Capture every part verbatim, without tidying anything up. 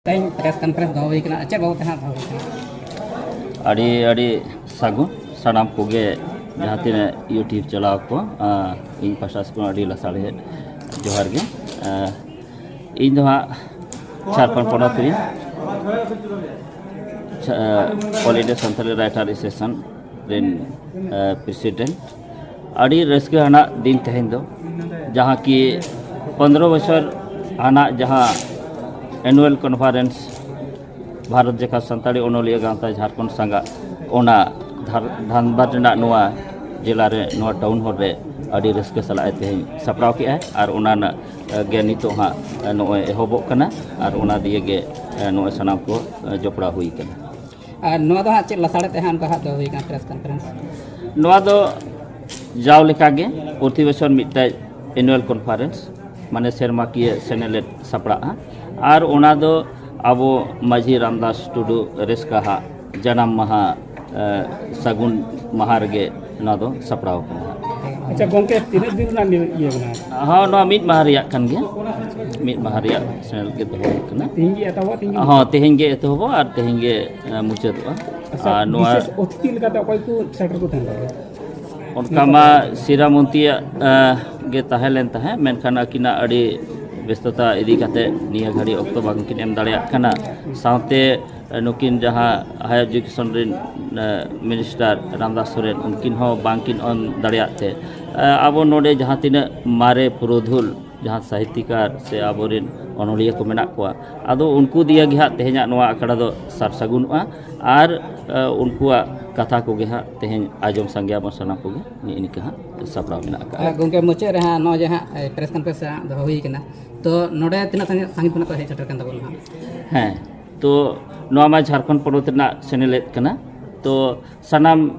ᱛᱮᱦᱮᱧ press conference ᱫᱚᱦᱚ ᱦᱩᱭ ᱠᱟᱱᱟ, ᱪᱮᱫ ᱵᱟᱵᱚᱫ ᱛᱮ ᱦᱟᱸᱜ ᱫᱚᱦᱚ ᱦᱩᱭ ᱠᱟᱱᱟ? ᱟᱹᱰᱤ ᱟᱹᱰᱤ ᱥᱟᱹᱜᱩᱱ ᱥᱟᱱᱟᱢ ᱠᱚᱜᱮ, ᱡᱟᱦᱟᱸ ᱛᱤᱱᱟᱹᱜ ᱤᱭᱩᱴᱤᱭᱩᱵᱽ ᱪᱟᱞᱟᱣ ᱠᱚ, ᱟᱸ, ᱤᱧ ᱯᱟᱦᱴᱟ ᱥᱮᱫ ᱠᱷᱚᱱ ᱟᱹᱰᱤ ᱞᱟᱥᱟᱲᱦᱮᱫ ᱡᱚᱦᱟᱨ ᱜᱮ᱾ ᱟᱸ, ᱤᱧ ᱫᱚ ᱦᱟᱸᱜ ᱡᱷᱟᱲᱠᱷᱚᱸᱰ ᱯᱚᱱᱚᱛ ᱨᱤᱱ ᱪᱷᱟ-, ᱟᱸ, All India Santali Writer Association ᱨᱮᱱ, ᱟᱸ, ᱯᱨᱮᱥᱤᱰᱮᱱᱴ᱾ ᱟᱹᱰᱤ ᱨᱟᱹᱥᱠᱟᱹ ᱟᱱᱟᱜ ᱫᱤᱱ ᱛᱮᱦᱮᱧ ᱫᱚ, ᱡᱟᱦᱟᱸ ᱠᱤ ᱯᱚᱱᱫᱽᱨᱚ ᱵᱚᱪᱷᱚᱨ ᱟᱱᱟᱜ ᱡᱟᱦᱟᱸ ᱮᱱᱩᱣᱟᱞ ᱠᱚᱱᱯᱷᱟᱨᱮᱱᱥ ᱵᱷᱟᱨᱚᱛ ᱡᱟᱠᱟᱛ ᱥᱟᱱᱛᱟᱲᱤ ᱚᱱᱚᱞᱤᱭᱟᱹ ᱜᱟᱶᱛᱟ ᱡᱷᱟᱲᱠᱷᱚᱸᱰ ᱥᱟᱸᱜᱟᱜ, ᱚᱱᱟ ᱫᱷᱟᱨ-, ᱫᱷᱟᱱᱵᱟᱫᱽ ᱨᱮᱱᱟᱜ ᱱᱚᱣᱟ ᱡᱮᱞᱟ ᱨᱮ, ᱱᱚᱣᱟ ᱴᱟᱣᱩᱱ ᱦᱚᱞ ᱨᱮ ᱟᱹᱰᱤ ᱨᱟᱹᱥᱠᱟᱹ ᱥᱟᱞᱟᱜ ᱮ ᱛᱮᱦᱮᱧ ᱥᱟᱯᱲᱟᱣ ᱠᱮᱜᱼᱟ᱾ ᱟᱨ ᱚᱱᱟ ᱨᱮᱱᱟᱜ, ᱮ, ᱜᱮ ᱱᱤᱛᱚᱜ ᱦᱟᱸᱜ, ᱮ, ᱱᱚᱜᱼᱚᱭ ᱮᱦᱚᱵᱚᱜ ᱠᱟᱱᱟ᱾ ᱟᱨ ᱚᱱᱟ ᱫᱤᱭᱮ ᱜᱮ, ᱮ, ᱱᱚᱜᱼᱚᱭ ᱥᱟᱱᱟᱢ ᱠᱚ, ᱮ, ᱡᱚᱯᱲᱟᱣ ᱦᱩᱭ ᱠᱟᱱᱟ᱾ ᱟᱨ ᱱᱚᱣᱟ ᱫᱚ ᱦᱟᱸᱜ ᱪᱮᱫ ᱞᱟᱥᱟᱲᱦᱮᱫ ᱛᱮ ᱦᱟᱸᱜ ᱚᱱᱠᱟ ᱦᱟᱸᱜ ᱫᱚᱦᱚ ᱦᱩᱭ ᱠᱟᱱᱟ ᱯᱨᱮᱥ ᱠᱚᱱᱯᱷᱟᱨᱮᱱᱥ? ᱱᱚᱣᱟ ᱫᱚ ᱡᱟᱣ ᱞᱮᱠᱟᱜᱮ ᱯᱨᱚᱛᱤ ᱵᱚᱪᱷᱚᱨ ᱢᱤᱫᱴᱮᱡ ᱮᱱᱩᱣᱟᱞ ᱠᱚᱱᱯᱷᱟᱨᱮᱱᱥ, ᱢᱟᱱᱮ ᱥᱮᱨᱢᱟᱠᱤᱭᱟᱹ ᱥᱮᱱᱮᱞᱮᱫ ᱥᱟᱯᱲᱟᱜᱼᱟ᱾ ᱟᱨ ᱚᱱᱟ ᱫᱚ ᱟᱵᱚ ᱢᱟᱹᱡᱷᱤ ᱨᱟᱢᱫᱟᱥ ᱴᱩᱰᱩ ᱨᱮᱥᱠᱟ ᱦᱟᱜ ᱡᱟᱱᱟᱢ ᱢᱟᱦᱟ, ᱮ, ᱥᱟᱹᱜᱩᱱ ᱢᱟᱦᱟ ᱨᱮᱜᱮ ᱱᱚᱣᱟ ᱫᱚ ᱥᱟᱯᱲᱟᱣ ᱠᱟᱱᱟ᱾ ᱟᱪᱪᱷᱟ ᱜᱚᱝᱠᱮ, ᱛᱤᱱᱟᱹᱜ ᱫᱤᱱ ᱨᱮᱱᱟᱜ ᱱᱤᱭᱟᱹ ᱤᱭᱟᱹ ᱠᱟᱱᱟ? ᱦᱚᱸ, ᱱᱚᱣᱟ ᱢᱤᱫ ᱢᱟᱦᱟ ᱨᱮᱭᱟᱜ ᱠᱟᱱ ᱜᱮᱭᱟ, ᱢᱤᱫ ᱢᱟᱦᱟ ᱨᱮᱭᱟᱜ ᱥᱮᱱᱮᱞ ᱜᱮ ᱫᱚᱦᱚ ᱦᱩᱭ ᱠᱟᱱᱟ᱾ ᱛᱮᱦᱮᱧ ᱜᱮ ᱮᱛᱚᱦᱚᱵᱚᱜᱼᱟ, ᱛᱮᱦᱮᱧ ᱜᱮ? ᱦᱚᱸ, ᱛᱮᱦᱮᱧ ᱜᱮ ᱮᱛᱚᱦᱚᱵᱚᱜᱼᱟ ᱟᱨ ᱛᱮᱦᱮᱧ ᱜᱮ, ᱮ, ᱢᱩᱪᱟᱹᱫᱚᱜᱼᱟ᱾ ᱟᱪᱪᱷᱟ, ᱟᱨ ᱱᱚᱣᱟ ᱵᱤᱥᱮᱥ ᱚᱛᱤᱛᱷᱤ ᱞᱮᱠᱟᱛᱮ ᱚᱠᱚᱭ ᱠᱚ ᱥᱮᱴᱮᱨ ᱠᱚ ᱛᱟᱦᱮᱱ ᱛᱟᱵᱚᱱᱟ? ᱚᱱᱠᱟ ᱢᱟ ᱥᱤᱨᱟ ᱢᱚᱱᱛᱤᱭᱟᱜ, ᱮ, ᱜᱮ ᱛᱟᱦᱮᱸ ᱞᱮᱱ ᱛᱟᱦᱮᱸᱫ, ᱢᱮᱱᱠᱷᱟᱱ ᱟᱹᱠᱤᱱᱟᱜ ᱟᱹᱰᱤ ᱵᱮᱥᱛᱚᱛᱟ ᱤᱫᱤ ᱠᱟᱛᱮ ᱱᱤᱭᱟᱹ ᱜᱷᱟᱹᱲᱤᱡ ᱚᱠᱛᱚ ᱵᱟᱝᱠᱤᱱ ᱮᱢ ᱫᱟᱲᱮᱭᱟᱜ ᱠᱟᱱᱟ᱾ ᱥᱟᱶᱛᱮ, ᱮ, ᱱᱩᱠᱤᱱ ᱡᱟᱦᱟᱸ ᱦᱟᱭᱟᱨ ᱮᱰᱩᱠᱮᱥᱚᱱ ᱨᱮᱱ, ᱮ, ᱢᱤᱱᱤᱥᱴᱟᱨ ᱨᱟᱢᱫᱟᱥ ᱥᱚᱨᱮᱱ, ᱩᱱᱠᱤᱱ ᱦᱚᱸ ᱵᱟᱝᱠᱤᱱ ᱮᱢ ᱫᱟᱲᱮᱭᱟᱜ ᱛᱮ, ᱮ, ᱟᱵᱚ ᱱᱚᱰᱮ ᱡᱟᱦᱟᱸ ᱛᱤᱱᱟᱹᱜ ᱢᱟᱨᱮ ᱯᱩᱨᱩᱫᱷᱩᱞ ᱡᱟᱦᱟᱸ ᱥᱟᱦᱤᱛᱭᱚᱠᱟᱨ ᱥᱮ ᱟᱵᱚᱨᱮᱱ ᱚᱱᱚᱞᱤᱭᱟᱹ ᱠᱚ ᱢᱮᱱᱟᱜ ᱠᱚᱣᱟ, ᱟᱫᱚ ᱩᱱᱠᱩ ᱫᱤᱭᱮ ᱜᱮ ᱦᱟᱸᱜ ᱛᱮᱦᱮᱧᱟᱜ ᱱᱚᱣᱟ ᱟᱠᱷᱲᱟ ᱫᱚ ᱥᱟᱨ ᱥᱟᱹᱜᱩᱱᱚᱜᱼᱟ᱾ ᱟᱨ, ᱮ, ᱩᱱᱠᱩᱣᱟᱜ ᱠᱟᱛᱷᱟ ᱠᱚᱜᱮ ᱦᱟᱸᱜ ᱛᱮᱦᱮᱧ ᱟᱸᱡᱚᱢ ᱥᱟᱸᱜᱮ ᱟᱵᱚᱱ ᱥᱟᱱᱟᱢ ᱠᱚᱜᱮ, ᱱᱤᱭᱟᱹ ᱱᱤᱝᱠᱟᱹ ᱦᱟᱸᱜ ᱥᱟᱯᱲᱟᱣ ᱢᱮᱱᱟᱜ ᱟᱠᱟᱫᱼᱟ᱾ ᱟᱨ ᱜᱚᱢᱠᱮ, ᱢᱩᱪᱟᱹᱫ ᱨᱮ ᱦᱟᱸᱜ ᱱᱚᱜᱼᱚᱭ ᱡᱮ ᱦᱟᱸᱜ, ᱮ, ᱯᱨᱮᱥ ᱠᱚᱱᱯᱷᱟᱨᱮᱱᱥ ᱦᱟᱸᱜ ᱫᱚᱦᱚ ᱦᱩᱭ ᱠᱟᱱᱟ, ᱛᱚ ᱱᱚᱰᱮ ᱛᱤᱱᱟᱹᱜ ᱥᱟᱺᱜᱤᱧ, ᱥᱟᱺᱜᱤᱧ ᱠᱷᱚᱱᱟᱜ ᱠᱚ ᱦᱮᱡ ᱥᱮᱴᱮᱨ ᱠᱟᱱ ᱛᱟᱵᱚᱱᱟ ᱦᱟᱸᱜ? ᱦᱮᱸ, ᱛᱚ ᱱᱚᱣᱟ ᱢᱟ ᱡᱷᱟᱲᱠᱷᱚᱸᱰ ᱯᱚᱱᱚᱛ ᱨᱮᱱᱟᱜ ᱥᱮᱱᱮᱞᱮᱫ ᱠᱟᱱᱟ, ᱛᱚ ᱥᱟᱱᱟᱢ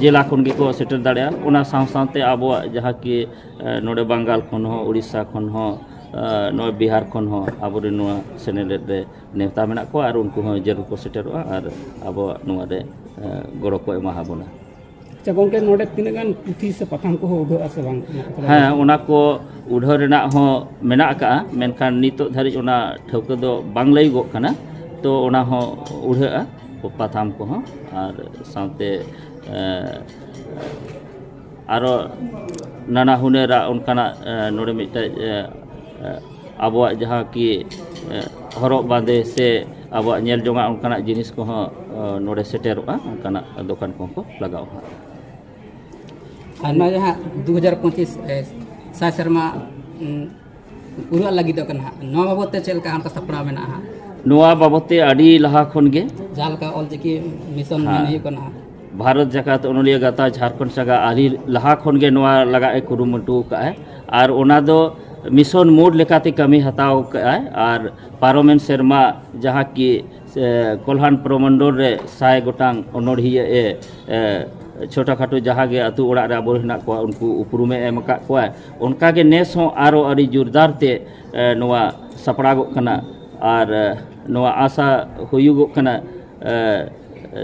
ᱡᱮᱞᱟ ᱠᱷᱚᱱ ᱜᱮᱠᱚ ᱥᱮᱴᱮᱨ ᱫᱟᱲᱮᱭᱟᱜᱼᱟ᱾ ᱚᱱᱟ ᱥᱟᱶ ᱥᱟᱶᱛᱮ ᱟᱵᱚᱣᱟᱜ ᱡᱟᱦᱟᱸ ᱠᱤ, ᱮ, ᱱᱚᱰᱮ ᱵᱟᱝᱜᱟᱞ ᱠᱷᱚᱱ ᱦᱚᱸ, ᱩᱲᱤᱥᱥᱟ ᱠᱷᱚᱱ ᱦᱚᱸ, ᱮ, ᱱᱚᱣᱟ ᱵᱤᱦᱟᱨ ᱠᱷᱚᱱ ᱦᱚᱸ ᱟᱵᱚᱨᱮᱱ ᱱᱚᱣᱟ ᱥᱮᱱᱮᱞᱮᱫ ᱨᱮ ᱱᱮᱣᱛᱟ ᱢᱮᱱᱟᱜ ᱠᱚᱣᱟ ᱟᱨ ᱩᱱᱠᱩ ᱦᱚᱸ ᱡᱟᱹᱨᱩᱲ ᱠᱚ ᱥᱮᱴᱮᱨᱚᱜᱼᱟ ᱟᱨ ᱟᱵᱚᱣᱟᱜ ᱱᱚᱣᱟ ᱨᱮ, ᱮ, ᱜᱚᱲᱚ ᱠᱚ ᱮᱢᱟ ᱵᱚᱱᱟ᱾ ᱜᱚᱢᱠᱮ, ᱱᱚᱰᱮ ᱛᱤᱱᱟᱹᱜ ᱜᱟᱱ ᱯᱩᱛᱷᱤ ᱥᱮ ᱯᱟᱛᱷᱟᱢ ᱠᱚᱦᱚᱸ ᱩᱰᱷᱟᱹᱜᱼᱟ ᱥᱮ ᱵᱟᱝ? ᱚᱱᱟ ᱠᱟᱛᱷᱟ ᱞᱟᱹᱭ ᱦᱮᱸ, ᱢᱮᱥᱮ᱾ ᱚᱱᱟ ᱠᱚ ᱩᱰᱷᱟᱹᱣ ᱨᱮᱱᱟᱜ ᱦᱚᱸ ᱢᱮᱱᱟᱜ ᱟᱠᱟᱜᱼᱟ, ᱢᱮᱱᱠᱷᱟᱱ ᱱᱤᱛᱚᱜ ᱫᱷᱟᱹᱨᱤᱡ ᱚᱱᱟ ᱴᱷᱟᱹᱣᱠᱟᱹ ᱫᱚ ᱵᱟᱝ ᱞᱟᱹᱭᱚᱜᱚᱜ ᱠᱟᱱᱟ᱾ ᱛᱚ, ᱚᱱᱟ ᱦᱚᱸ ᱩᱰᱷᱟᱹᱜᱼᱟ, ᱯᱟᱛᱷᱟᱢ ᱠᱚᱦᱚᱸ, ᱟᱨ ᱥᱟᱶᱛᱮ, ᱮ, ᱟᱨᱚ ᱱᱟᱱᱟ ᱦᱩᱱᱟᱹᱨᱟᱜ ᱚᱱᱠᱟᱱᱟᱜ, ᱮ, ᱱᱚᱰᱮ ᱢᱤᱫᱴᱮᱡ, ᱮ, ᱮ, ᱟᱵᱚᱣᱟᱜ ᱡᱟᱦᱟᱸ ᱠᱤ, ᱮ, ᱦᱚᱨᱚᱜ ᱵᱟᱸᱫᱮ ᱥᱮ ᱟᱵᱚᱣᱟᱜ ᱧᱮᱞ ᱡᱚᱝᱟᱜ ᱚᱱᱠᱟᱱᱟᱜ ᱡᱤᱱᱤᱥ ᱠᱚᱦᱚᱸ, ᱮ, ᱱᱚᱰᱮ ᱥᱮᱴᱮᱨᱚᱜᱼᱟ, ᱚᱱᱠᱟᱱᱟᱜ ᱫᱚᱠᱟᱱ ᱠᱚᱦᱚᱸ ᱠᱚ ᱞᱟᱜᱟᱣᱟ ᱦᱟᱸᱜ᱾ ᱟᱨ ᱱᱚᱣᱟ ᱡᱟᱦᱟᱸ ᱫᱩ ᱦᱟᱡᱟᱨ ᱯᱚᱸᱪᱤᱥ, ᱮ, ᱥᱟᱭ ᱥᱮᱨᱢᱟ, ᱩᱢ, ᱯᱩᱨᱟᱹᱜ ᱞᱟᱹᱜᱤᱫᱚᱜ ᱠᱟᱱᱟ ᱦᱟᱸᱜ, ᱱᱚᱣᱟ ᱵᱟᱵᱚᱫ ᱛᱮ ᱪᱮᱫ ᱞᱮᱠᱟ ᱚᱱᱠᱟ ᱥᱟᱯᱲᱟᱣ ᱢᱮᱱᱟᱜᱼᱟ ᱦᱟᱸᱜ? ᱱᱚᱣᱟ ᱵᱟᱵᱚᱫ ᱛᱮ ᱟᱹᱰᱤ ᱞᱟᱦᱟ ᱠᱷᱚᱱ ᱜᱮ ᱡᱟᱦᱟᱸ ᱞᱮᱠᱟ ᱚᱞᱪᱤᱠᱤ ᱢᱤᱥᱚᱱ ᱢᱮᱱ ᱦᱮᱸ᱾ ᱦᱩᱭᱩᱜ ᱠᱟᱱᱟ ᱦᱟᱸᱜ᱾ ᱵᱷᱟᱨᱚᱛ ᱡᱟᱠᱟᱛ ᱚᱱᱚᱞᱤᱭᱟᱹ ᱜᱟᱶᱛᱟ ᱡᱷᱟᱲᱠᱷᱚᱸᱰ ᱥᱟᱸᱜᱟ ᱟᱹᱰᱤ ᱞᱟᱦᱟ ᱠᱷᱚᱱ ᱜᱮ ᱱᱚᱣᱟ ᱞᱟᱜᱟᱜ ᱮ ᱠᱩᱨᱩᱢᱩᱴᱩ ᱟᱠᱟᱫᱼᱟ, ᱟᱨ ᱚᱱᱟ ᱫᱚ mission mode ᱞᱮᱠᱟᱛᱮ ᱠᱟᱹᱢᱤ ᱦᱟᱛᱟᱣ ᱠᱟᱜᱼᱟᱭ᱾ ᱟᱨ ᱯᱟᱨᱚᱢᱮᱱ ᱥᱮᱨᱢᱟ ᱡᱟᱦᱟᱸ ᱠᱤ, ᱮ, ᱠᱚᱞᱦᱟᱱ ᱯᱨᱚᱢᱚᱱᱰᱚᱞ ᱨᱮ ᱥᱟᱭ ᱜᱚᱴᱟᱝ ᱚᱱᱚᱲᱦᱤᱭᱟᱹ ᱮ, ᱮ, ᱪᱷᱳᱴᱟ ᱠᱷᱟᱴᱳ ᱡᱟᱦᱟᱸ ᱜᱮ ᱟᱹᱛᱩ ᱚᱲᱟᱜ ᱨᱮ ᱟᱵᱚ ᱦᱮᱱᱟᱜ ᱠᱚᱣᱟ, ᱩᱱᱠᱩ ᱩᱯᱨᱩᱢᱮ ᱮᱢ ᱟᱠᱟᱫ ᱠᱚᱣᱟ᱾ ᱚᱱᱠᱟ ᱜᱮ ᱱᱮᱥ ᱦᱚᱸ ᱟᱨᱚ ᱟᱹᱰᱤ ᱡᱳᱨᱫᱟᱨ ᱛᱮ, ᱮ, ᱱᱚᱣᱟ ᱥᱟᱯᱲᱟᱜᱚᱜ ᱠᱟᱱᱟ᱾ ᱟᱨ, ᱮ, ᱱᱚᱣᱟ ᱟᱥᱟ ᱦᱩᱭᱩᱜᱚᱜ ᱠᱟᱱᱟ, ᱮ,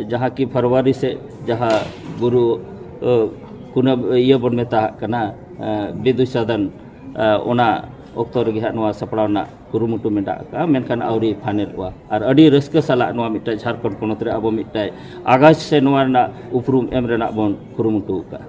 ᱡᱟᱦᱟᱸ ᱠᱤ ᱯᱷᱮᱵᱽᱨᱩᱣᱟᱨᱤ ᱥᱮᱫ ᱡᱟᱦᱟᱸ ᱵᱩᱨᱩ, ᱮ, ᱠᱩᱱᱟᱹ ᱤᱭᱟᱹ ᱵᱚᱱ ᱢᱮᱛᱟᱜ ᱠᱟᱱᱟ, ᱮ, ᱵᱤᱫᱩ ᱪᱟᱸᱫᱟᱱ, ᱮ, ᱚᱱᱟ ᱚᱠᱛᱚ ᱨᱮᱜᱮ ᱦᱟᱸᱜ ᱱᱚᱣᱟ ᱥᱟᱯᱲᱟᱣ ᱨᱮᱱᱟᱜ ᱠᱩᱨᱩᱢᱩᱴᱩ ᱢᱮᱱᱟᱜ ᱟᱠᱟᱫᱼᱟ, ᱢᱮᱱᱠᱷᱟᱱ ᱟᱹᱣᱨᱤ ᱯᱷᱟᱭᱱᱮᱞᱚᱜᱼᱟ᱾ ᱟᱨ ᱟᱹᱰᱤ ᱨᱟᱹᱥᱠᱟᱹ ᱥᱟᱞᱟᱜ ᱱᱚᱣᱟ ᱢᱤᱫᱴᱮᱱ ᱡᱷᱟᱲᱠᱷᱚᱸᱰ ᱯᱚᱱᱚᱛ ᱨᱮ ᱟᱵᱚ ᱢᱤᱫᱴᱮᱱ ᱟᱜᱟᱪ ᱥᱮ ᱱᱚᱣᱟ ᱨᱮᱱᱟᱜ ᱩᱯᱨᱩᱢ ᱮᱢ ᱨᱮᱱᱟᱜ ᱵᱚᱱ ᱠᱩᱨᱩᱢᱩᱴᱩ ᱟᱠᱟᱫᱼᱟ᱾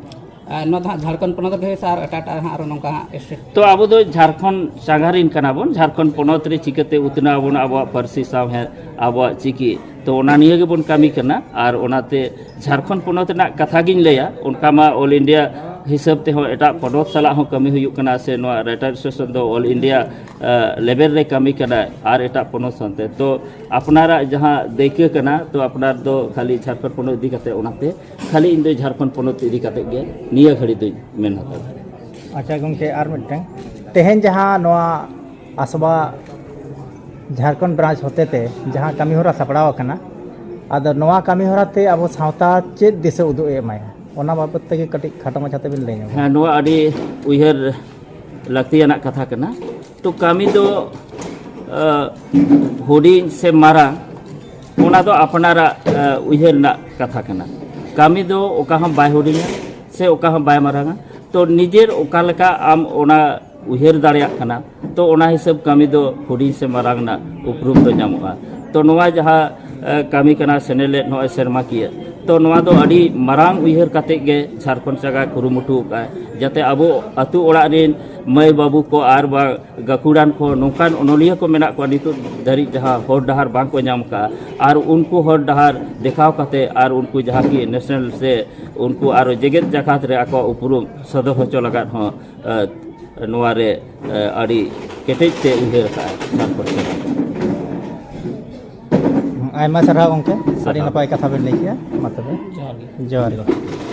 ᱟᱨ ᱱᱚᱣᱟ ᱫᱚ ᱦᱟᱸᱜ ᱡᱷᱟᱲᱠᱷᱚᱸᱰ ᱯᱚᱱᱚᱛ ᱨᱮᱜᱮ ᱥᱮ ᱟᱨ ᱮᱴᱟᱜ ᱮᱴᱟᱜ ᱦᱟᱸᱜ ᱟᱨᱚ ᱱᱚᱝᱠᱟ ᱦᱟᱸᱜ state? ᱛᱚ, ᱟᱵᱚ ᱫᱚ ᱡᱷᱟᱲᱠᱷᱚᱸᱰ ᱥᱟᱸᱜᱷᱟᱨᱤᱱ ᱠᱟᱱᱟ ᱵᱚᱱ᱾ ᱡᱷᱟᱲᱠᱷᱚᱸᱰ ᱯᱚᱱᱚᱛ ᱨᱮ ᱪᱤᱠᱟᱹᱛᱮ ᱩᱛᱱᱟᱹᱣ ᱟᱵᱚᱱ ᱟᱵᱚᱣᱟᱜ ᱯᱟᱹᱨᱥᱤ ᱥᱟᱶᱦᱮᱫ, ᱟᱵᱚᱣᱟᱜ ᱪᱤᱠᱤ, ᱛᱚ, ᱚᱱᱟ ᱱᱤᱭᱟᱹ ᱜᱮᱵᱚᱱ ᱠᱟᱹᱢᱤ ᱠᱟᱱᱟ᱾ ᱟᱨ ᱚᱱᱟᱛᱮ ᱡᱷᱟᱲᱠᱷᱚᱸᱰ ᱯᱚᱱᱚᱛ ᱨᱮᱱᱟᱜ ᱠᱟᱛᱷᱟ ᱜᱤᱧ ᱞᱟᱹᱭᱟ, ᱚᱱᱠᱟ ᱢᱟ all India ᱦᱤᱥᱟᱹᱵ ᱛᱮᱦᱚᱸ ᱮᱴᱟᱜ ᱯᱚᱱᱚᱛ ᱥᱟᱞᱟᱜ ᱦᱚᱸ ᱠᱟᱹᱢᱤ ᱦᱩᱭᱩᱜ ᱠᱟᱱᱟ, ᱥᱮ ᱱᱚᱣᱟ Writers Association ᱫᱚ all India, ᱟ, level ᱨᱮ ᱠᱟᱹᱢᱤ ᱠᱟᱱᱟ ᱟᱨ ᱮᱴᱟᱜ ᱯᱚᱱᱚᱛ ᱥᱟᱶᱛᱮ᱾ ᱛᱚ, ᱟᱯᱱᱟᱨᱟᱜ ᱡᱟᱦᱟᱸ ᱫᱟᱹᱭᱠᱟᱹ ᱠᱟᱱᱟ, ᱛᱚ, ᱟᱯᱱᱟᱨ ᱫᱚ ᱠᱷᱟᱹᱞᱤ ᱡᱷᱟᱲᱠᱷᱚᱸᱰ ᱯᱚᱱᱚᱛ ᱤᱫᱤ ᱠᱟᱛᱮ, ᱚᱱᱟᱛᱮ ᱠᱷᱟᱹᱞᱤ ᱤᱧ ᱫᱚ ᱡᱷᱟᱲᱠᱷᱚᱸᱰ ᱯᱚᱱᱚᱛ ᱤᱫᱤ ᱠᱟᱛᱮ ᱜᱮ ᱱᱤᱭᱟᱹ ᱜᱷᱟᱹᱲᱤ ᱫᱚᱧ ᱢᱮᱱ ᱦᱟᱛᱟᱲ᱾ ᱟᱪᱪᱷᱟ ᱜᱚᱢᱠᱮ, ᱟᱨ ᱢᱤᱫᱴᱟᱝ, ᱛᱮᱦᱮᱧ ᱡᱟᱦᱟᱸ ᱱᱚᱣᱟ ᱟᱥᱵᱟ ᱡᱷᱟᱲᱠᱷᱚᱸᱰ branch ᱦᱚᱛᱮᱛᱮ ᱡᱟᱦᱟᱸ ᱠᱟᱹᱢᱤ ᱦᱚᱨᱟ ᱥᱟᱯᱲᱟᱣ ᱟᱠᱟᱱᱟ, ᱟᱫᱚ ᱱᱚᱣᱟ ᱠᱟᱹᱢᱤ ᱦᱚᱨᱟ ᱛᱮ ᱟᱵᱚ ᱥᱟᱶᱛᱟ ᱪᱮᱫ ᱫᱤᱥᱟᱹ ᱩᱫᱩᱜ ᱮ ᱮᱢᱟᱭᱟ, ᱚᱱᱟ ᱵᱟᱵᱚᱫ ᱛᱮᱜᱮ ᱠᱟᱹᱴᱤᱡ ᱠᱷᱟᱴᱚ ᱢᱟᱪᱷᱟ ᱛᱮᱵᱤᱱ ᱞᱟᱹᱭ ᱧᱚᱜᱟ᱾ ᱦᱮᱸ, ᱱᱚᱣᱟ ᱟᱹᱰᱤ ᱩᱭᱦᱟᱹᱨ ᱞᱟᱹᱠᱛᱤᱭᱟᱱᱟᱜ ᱠᱟᱛᱷᱟ ᱠᱟᱱᱟ᱾ ᱛᱚ, ᱠᱟᱹᱢᱤ ᱫᱚ, ᱟ, ᱦᱩᱰᱤᱧ ᱥᱮ ᱢᱟᱨᱟᱝ, ᱚᱱᱟ ᱫᱚ ᱟᱯᱱᱟᱨᱟᱜ, ᱟ, ᱩᱭᱦᱟᱹᱨ ᱨᱮᱱᱟᱜ ᱠᱟᱛᱷᱟ ᱠᱟᱱᱟ᱾ ᱠᱟᱹᱢᱤ ᱫᱚ ᱚᱠᱟ ᱦᱚᱸ ᱵᱟᱭ ᱦᱩᱰᱤᱧᱟ ᱥᱮ ᱚᱠᱟ ᱦᱚᱸ ᱵᱟᱭ ᱢᱟᱨᱟᱝᱟ᱾ ᱛᱚ ᱱᱤᱡᱮᱨ ᱚᱠᱟ ᱞᱮᱠᱟ ᱟᱢ ᱚᱱᱟ ᱩᱭᱦᱟᱹᱨ ᱫᱟᱲᱮᱭᱟᱜ ᱠᱟᱱᱟ, ᱛᱚ ᱚᱱᱟ ᱦᱤᱥᱟᱹᱵ ᱠᱟᱹᱢᱤ ᱫᱚ ᱦᱩᱰᱤᱧ ᱥᱮ ᱢᱟᱨᱟᱝ ᱨᱮᱱᱟᱜ ᱩᱯᱨᱩᱢ ᱫᱚ ᱧᱟᱢᱚᱜᱼᱟ᱾ ᱛᱚ ᱱᱚᱣᱟ ᱡᱟᱦᱟᱸ ᱮ, ᱠᱟᱹᱢᱤ ᱠᱟᱱᱟ ᱥᱮᱱᱮᱞᱮᱫ ᱱᱚᱜᱼᱚᱭ ᱥᱮᱨᱢᱟᱠᱤᱭᱟᱹ, ᱛᱚ ᱱᱚᱣᱟ ᱫᱚ ᱟᱹᱰᱤ ᱢᱟᱨᱟᱝ ᱩᱭᱦᱟᱹᱨ ᱠᱟᱛᱮ ᱜᱮ ᱡᱷᱟᱲᱠᱷᱚᱸᱰ ᱥᱚᱨᱠᱟᱨ ᱠᱩᱨᱩᱢᱩᱴᱩ ᱟᱠᱟᱫᱼᱟᱭ, ᱡᱟᱛᱮ ᱟᱵᱚ ᱟᱹᱛᱩ ᱚᱲᱟᱜ ᱨᱮᱱ ᱢᱟᱹᱭ ᱵᱟᱹᱵᱩ ᱠᱚ ᱟᱨ ᱵᱟᱝ ᱜᱟᱹᱠᱷᱩᱲᱟᱱ ᱠᱚ, ᱱᱚᱝᱠᱟᱱ ᱚᱱᱚᱞᱤᱭᱟᱹ ᱠᱚ ᱢᱮᱱᱟᱜ ᱠᱚᱣᱟ ᱱᱤᱛᱚᱜ ᱫᱷᱟᱹᱨᱤᱡ ᱡᱟᱦᱟᱸ ᱦᱚᱨ ᱰᱟᱦᱟᱨ ᱵᱟᱝ ᱠᱚ ᱧᱟᱢ ᱟᱠᱟᱫᱼᱟ, ᱟᱨ ᱩᱱᱠᱩ ᱦᱚᱨ ᱰᱟᱦᱟᱨ ᱫᱮᱠᱷᱟᱣ ᱠᱟᱛᱮ ᱟᱨ ᱩᱱᱠᱩ ᱡᱟᱦᱟᱸ ᱠᱤ ᱱᱮᱥᱱᱟᱞ ᱥᱮ ᱩᱱᱠᱩ ᱟᱨᱚ ᱡᱮᱜᱮᱛ ᱡᱟᱠᱟᱛ ᱨᱮ ᱟᱠᱚᱣᱟᱜ ᱩᱯᱨᱩᱢ ᱥᱚᱫᱚᱨ ᱦᱚᱪᱚ ᱞᱟᱜᱟᱫ ᱦᱚᱸ ᱮ, ᱱᱚᱣᱟ ᱨᱮ, ᱮ, ᱟᱹᱰᱤ ᱠᱮᱴᱮᱡ ᱛᱮ ᱩᱭᱦᱟᱹᱨ ᱟᱠᱟᱫᱼᱟ ᱡᱷᱟᱲᱠᱷᱚᱸᱰ ᱥᱚᱨᱠᱟᱨ᱾ ᱟᱭᱢᱟ ᱥᱟᱨᱦᱟᱣ ᱜᱚᱢᱠᱮ, ᱟᱹᱰᱤ ᱥᱟᱨᱦᱟᱣ᱾ ᱱᱟᱯᱟᱭ ᱠᱟᱛᱷᱟ ᱵᱮᱱ ᱞᱟᱹᱭ ᱠᱮᱜᱼᱟ᱾ ᱢᱟ ᱛᱚᱵᱮ, ᱡᱚᱦᱟᱨ ᱜᱮ᱾ ᱡᱚᱦᱟᱨ ᱜᱮ᱾